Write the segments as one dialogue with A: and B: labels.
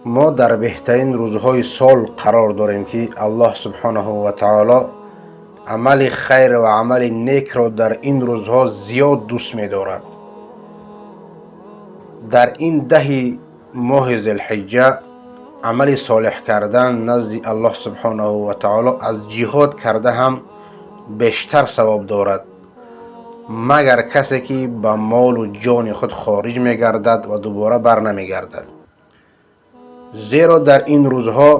A: Мо дар беҳтарин рӯзҳои сол қарор дорем, ки Аллоҳ субҳонаҳу ва таоло амали хайр ва амали некро дар ин рӯзҳо зиёд дӯст медорад. Дар ин 10-и моҳи Зилҳиҷҷа амали солеҳ кардан назди Аллоҳ субҳонаҳу ва таоло аз ҷиҳод карда ҳам бештар савоб дорад, магар касе ки ба молу ҷони худ хориҷ мегардад ва дубора бар намегардад. Зеро дар ин рӯзҳо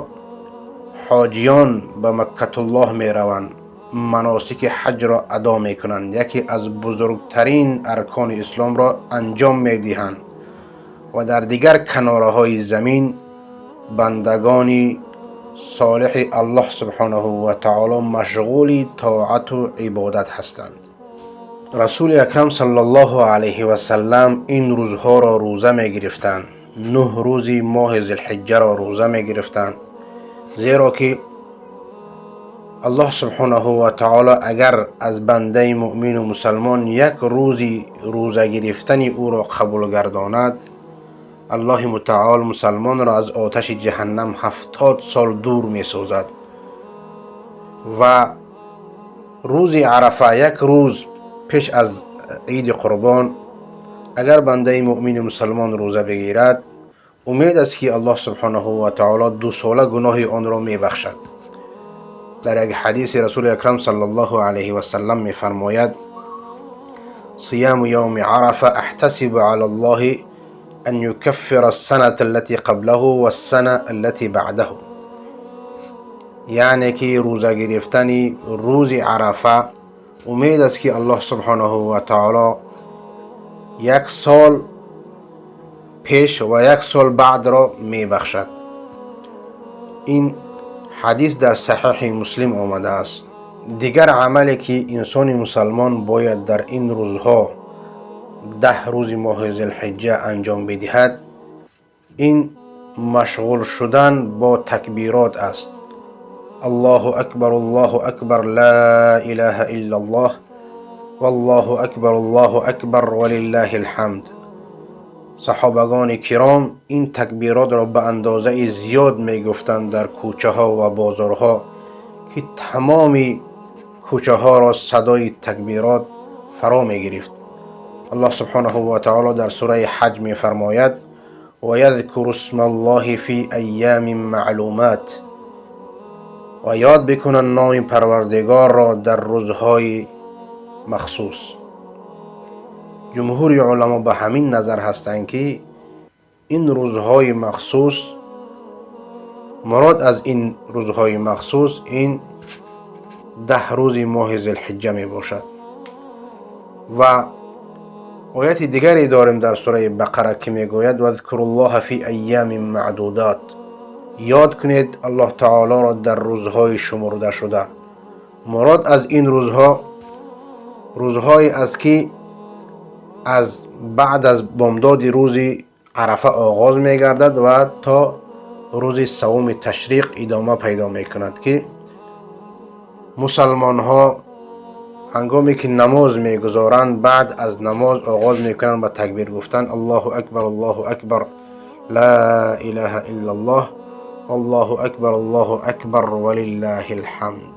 A: ҳоҷиён ба Маккатуллоҳ мераванд, маносики ҳаҷро адо мекунанд, яке аз бузургтарин аркони исломро анҷом медиҳанд ва дар дигар канораҳои замин бандагони солеҳи Аллоҳ субҳонаҳу ва таоло машғули тоату ибодат ҳастанд. Расули Акрам саллаллоҳу алайҳи васаллам ин рӯзҳоро рӯза мегирифтанд, 9 рӯзи моҳи Зилҳиҷҷаро рӯза мегирифтанд, зеро ки Аллоҳ субҳонаҳу ва таоло агар аз бандаи муъмину мусалмон як рӯзи рӯза гирифтани ӯро қабул гардонад, Аллоҳи мутаол мусалмонро аз оташи ҷаҳаннам 70 сол дур месозад. Ва рӯзи Арафа, як рӯз пеш аз Иди Қурбон, агар бандаи муъмини мусалмон рӯза бигирад, умед аст, ки Аллоҳ субҳонаҳу ва таоло 2-сола гуноҳи онро мебахшад. Дар як ҳадиси Расули Акрам саллаллоҳу алайҳи васаллам мефармояд: «صيام يوم عرفة أحتسب على الله أن يكفر السنة التي قبله والسنة التي بعده». Яъне ки рӯза гирифтани рӯзи Арафа умед аст, ки Аллоҳ субҳонаҳу ва таоло як сол пеш ва як сол баъдро мебахшад. Ин ҳадис дар Саҳиҳи Муслим омадааст. Дигар амале, ки инсони мусалмон бояд дар ин рӯзҳо, 10 рӯзи моҳи Зилҳиҷҷа, анҷом бидиҳад, ин машғул шудан бо такбирот аст: Аллоҳу акбар, Аллоҳу акбар, ла илаҳа иллаллоҳ, валлоҳу акбар, Аллоҳу акбар, валиллаҳи лҳамд. Саҳобагони киром ин такбиротро ба андозаи зиёд мегуфтанд дар кӯчаҳо ва бозорҳо, ки тамоми кӯчаҳоро садои такбирот фаро мегирифт. Аллоҳ субҳонаҳу ва таоло дар сураи Ҳаҷ мефармояд: ويذكروا اسم الله في أيام معلومات. Ва ёд бикунанд номи Парвардигорро дар рӯзҳои махсус. Ҷумҳури уламо ба ҳамин назар ҳастанд, ки ин рӯзҳои махсус, мурод аз ин рӯзҳои махсус ин 10 рӯзи моҳи Зилҳиҷҷа мебошад. Ва ояти дигаре дорем дар сураи Бақара, ки мегӯяд: واذكروا الله في أيام معدودات. Ёд кунед Аллоҳ таолоро дар рӯзҳои шумурдашуда. Мурод аз ин рӯзҳо рӯзҳое аст, ки аз баъд аз бомдоди рӯзи Арафа оғоз мегардад ва то рӯзи савуми ташриқ идома пайдо мекунад, ки мусалмонҳо ҳангоме ки намоз мегузоранд, баъд аз намоз оғоз мекунанд ба такбир гуфтан: Аллоҳу акбар, Аллоҳу акбар, ла илаҳа иллаллоҳ, аллоҳу акбар, Аллоҳу акбар, валиллаҳи лҳамд.